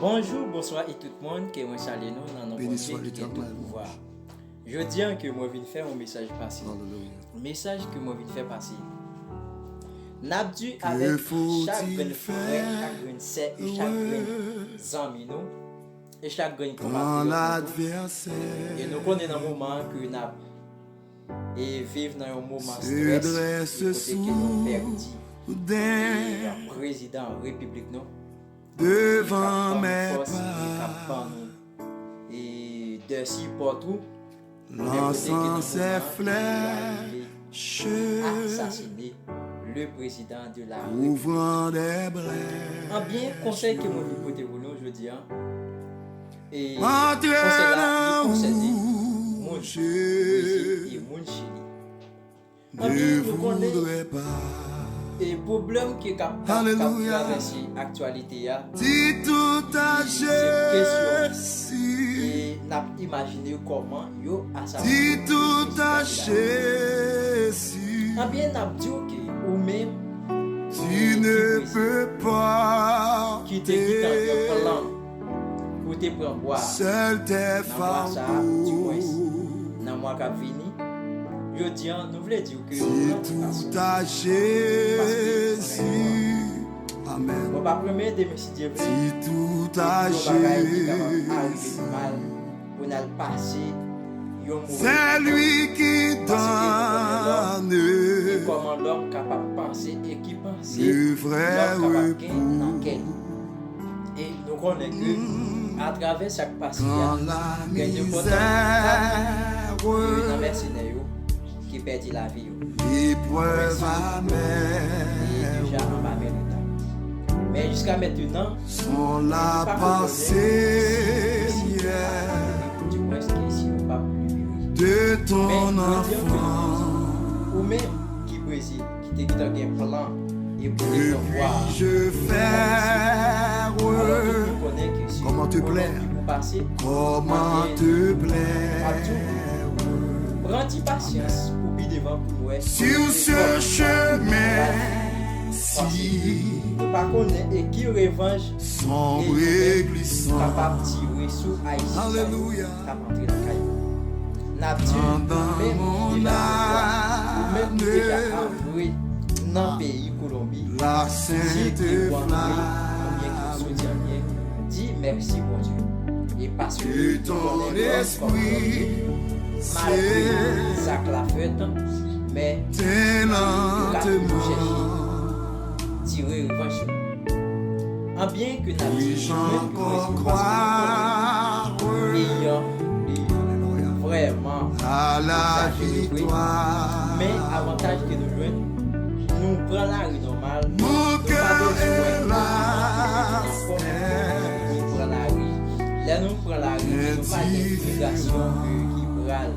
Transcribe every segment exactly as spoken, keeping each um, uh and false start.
Bonjou, bonswa e tout moun, ke mwen salye nou nan non Bondye ki gen tout pouvwa. Jodi a ke mwen vin fè yon mesaj pase. Mesaj ke mwen vin fè pase. N ap di avèk chak grenn frè, chak grenn sè e chak grenn zanmi nou e chak grenn konpatriyòt nou tou. E nou konnen nan moman an ke n ap e viv nan yon moman strès, e kote ke nou pèdi e prezidan repiblik nou, e k ap ban nou fòs, e k ap ban nou e de sipò tou, men kote ke nan moman an, li rive asasine le président de la République. Anbyen, konsèy ke mwen vin pote pou nou jodi a, e konsèy la, li konsène moun Brezil e moun Chili. Anbyen, nou konnen e pwoblèm ke k ap, k ap, k ap travèse aktyalite a, e se kesyon, e n ap imajine kòman yo asasine prezidan de la Repiblik. Anbyen, n ap di w ke ou menm, ki prezidan, ki te gentan gen plan pou te pran bwa a nan mwa sa a, dimwens nan mwa k ap vini, jodi a, nou vle di w ke ou pran ti pasyans, paske ou pran nan yon mwa. Mwen p ap renmen demen, si Dye vle, gen yon bagay ki kapab arive nou mal, pou n al pase yon move moman. Paske nou konnen lòm, e kòman lòm kapab panse e ki panse lòm kapab gen nan kè li. E nou konnen ke atravè sa k pase a, gen de pòtan kat ke nan mèsenè yo ki pèdi lavi yo. Leprèv amè, e deja anba men leta. Men jiska mentenan, nou pa ko konnen si yo p ap libere, dimwens ke si yo p ap libere. Men jodi a, ke nou di, ou menm ki Brezil, ki te gentan gen plan e pou te pran bwa a, alò ke nou konnen ke se pwoblèm ki pou pase, anbyen, m ap di w, pran ti pasyans pou pi devan pou n wè si w se chemen, paske nou pa konnen e ki revanj e nou menm kapab tire sou Ayisyen sa yo k ap antre lakay yo. N ap di, ou menm ki deja pran bwa, ou menm ki deja antre nan peyi Kolonbi, si ke w antre oubyen ke w soti anyen, di mèsi Bondye. E paske nou konnen lòm kòm lòm ye, malgre sa k la fèt, men yo ka toujou chèche tire revanj yo. Anbyen ke n ap di, menm ke se paske nou konnen peyi an, li vrèman egzajere vre. Men avantaj ke nou jwenn, nou pran lari nòmal, nou pa bezwen ankò pou nou pran lari. Lè nou pran lari, nou pa gen imigrasyon ke ki pral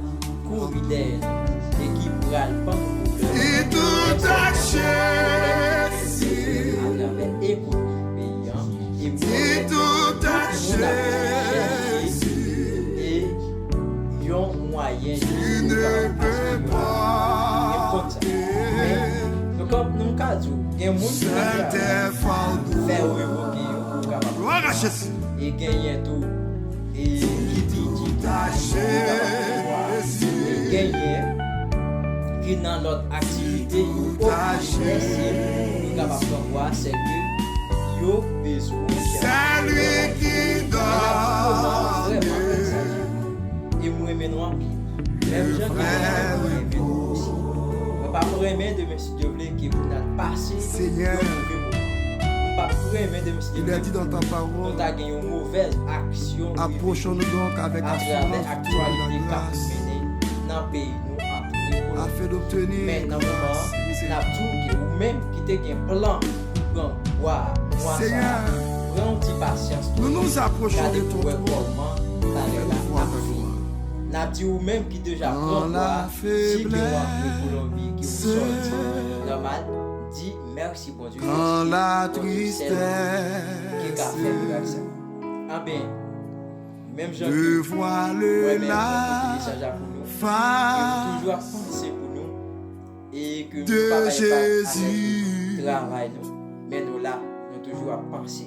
kouri dèyè nou e ki pral ban nou pwoblèm. Atravè ekonomi peyi an, e pou tout moun ap chèche e yon mwayen jis pou kapab asire yo lavi. E konn sa. Men, nou ka, nou ka di w, gen moun ki deja fè revoke yo pou kapab pran bwa. E genyen tou e ki te di pou kapab pran bwa. E genyen ki nan lòt aktivite, yo oblije lèse pou kapab pran bwa, sèke yo bezwen chèche. Men n ap di moman an vrèman egzajere. E m renmen nou anpil. Menm jan ke mwen renmen nou osi. Mwen p ap renmen demen, si Dye vle, ke pou n al pase yon move moman. M p ap renmen demen, si Dye vle, nou ta gen yon movèz aksyon rive atravè aktyalite k ap mennen nan peyi nou antre Kolonbi. Men nan moman an, n ap di w ke ou menm ki te gen plan pou pran bwa a mwa sa a, pran yon ti pasyans tou, gade pou wè kòman bagay la ap fini. N ap di ou menm ki deja pran bwa a, si ke w antre Kolonbi, ke w sòti nòmal, di mèsi Bondye, paske Bondye sèl ki ka fè mirak sa. Anben, menm jan ke mwen menm mwen pote mesaj la pou nou, ke nou toujou ap panse pou nou, e ke nou pa bay vag avèk travay nou, men nou la, nou toujou ap panse.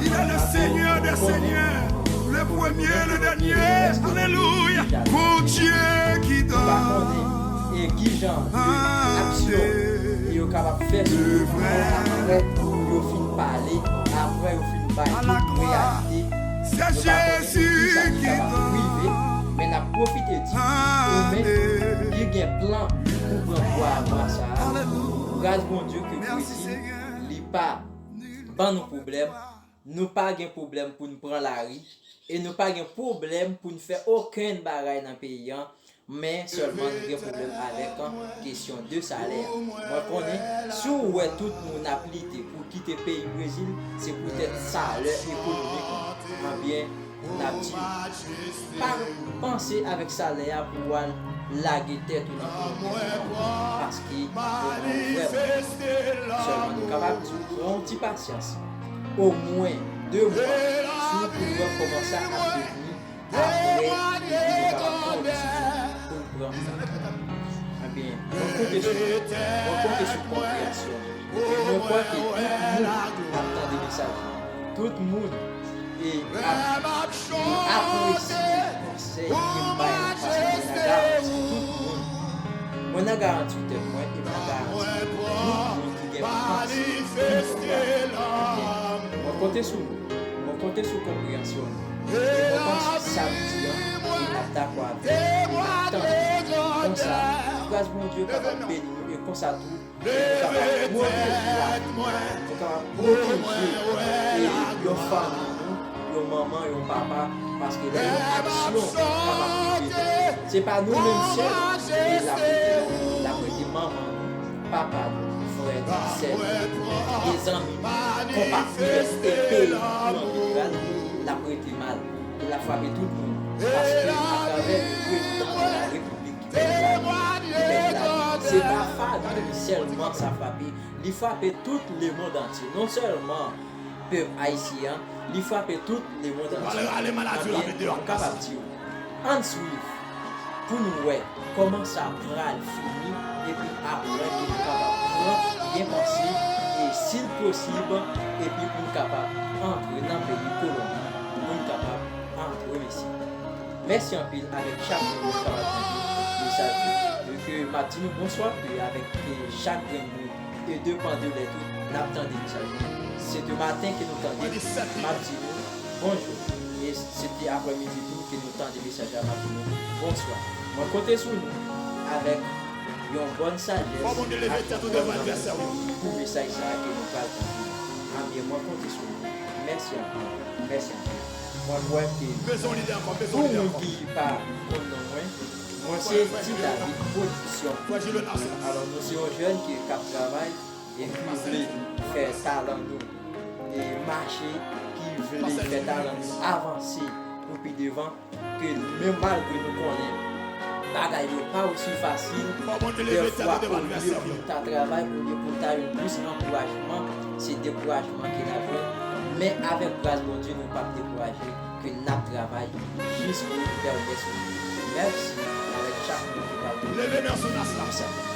Il est le Seigneur des seigneurs, le premier, le dernier. Alléluia. Mon Dieu qui donne. E kijan de aksyon ke yo kapab fè sou moun nan apre yo fin pale, apre yo fin bay tout reyalite, yo pa konnen kijan li kapab rive, men n ap pwofite di ou menm ki gen plan pou pran pwa a mwa sa a, gras Bondye ke Kretyen li pa ban nou pwoblèm. Nou pa gen pwoblèm pou n pran lari e nou pa gen pwoblèm pou n fè okenn bagay nan peyi a, men sèlman nou gen pwoblèm avèk kesyon de salè. Mwen konnen, si w wè tout moun ap lite pou kite peyi Brezil, se poutèt salè ekonomik lan. Ebyen, n ap di, pa panse avèk salè a pou w al lage tèt ou nan pwoblèm, paske ou vrèman, sèlman nou kapab di w pran yon ti pasyans, omwen de mwa, si w pran kòman sa ap devni, apre epi nou kapab pran yon desizyon pou n pran. Ebyen, mwen konte sou, mwen konte sou konpreyansyon. E mwen kwè ke tout moun ap tande mesaj la. Tout moun e ap, e apresye konsèy ke m bay la, paske mwen nan garanti tout moun. Mwen nan garanti tèt mwen e mwen nan garanti tout moun ki gen panse pou mwen. Ebyen, mwen konte sou nou. Mwen konte sou konpreyansyon nou. E mwen panse sa m di an, e n ap dakò avè m, e n ap tande. Konsa, gras Bondye kapab beni nou, e konsa tou, nou kapab pwoteje lavi nou, nou kapab pwoteje, e, yon fanmi nou, yon manman, yon papa, paske lè yon aksyon kapab rive nou, se pa nou menm sèl, e l ap rete la, l ap rete manman nou, papa nou, frè nou, sè nou, e zanmi nou, konpatriyòt, e peyi nou an jeneral, l ap rete mal, e l ap frape tout moun, paske atravè prezidan de la repiblik ki pèdi lavi, ki pèdi lavi, se pa fanmi li sèlman sa frape, li frape tout lemonn antye. Non sèlman pèp ayisyen an, li frape tout lemonn antye. Ebyen, m kapab di w, ann swiv pou nou wè kòman sa pral fini, epi apre ke nou kapab pran byen panse, e si l posib, epi pou n kapab antre nan peyi Kolonbi, pou n kapab antre isit. Mèsi anpil avèk chak moun ki kapab tande mesaj yo. E ke m ap di nou bonswa, e avèk, e chak grenn moun, e depann de lè tou, n ap tande mesaj yo. Se de maten ke nou tande, m ap di nou bonjou. E se de aprèmidi tou ke nou tande mesaj la, m ap di nou bonswa. Mwen konte sou nou avèk yon bòn sajès ak yon bòn lanmou pou mesaj sa a ke nou pral tande. Ebyen, mwen konte sou nou. Mèsi anpil. Mèsi anpil. Mwen kwè ke pou moun ki pa konn non mwen, mwen se Ti David Production. Alò, nou se yon jèn ki, k ap travay e ki vle fè talan nou e mache, ki vle fè talan nou avanse pou pi devan, ke menm malgre nou konnen bagay yo pa osi fasil, dèfwa, olye pou n ta travay, olye pou n ta jwenn plis ankourajman, se dekourajman ke n ap jwenn, men avèk gras Bondye, nou p ap dekouraje, ke n ap travay jis pou fè yon bèl sou nou. Mèsi avèk chak moun ki pral Leve nan sou nas la.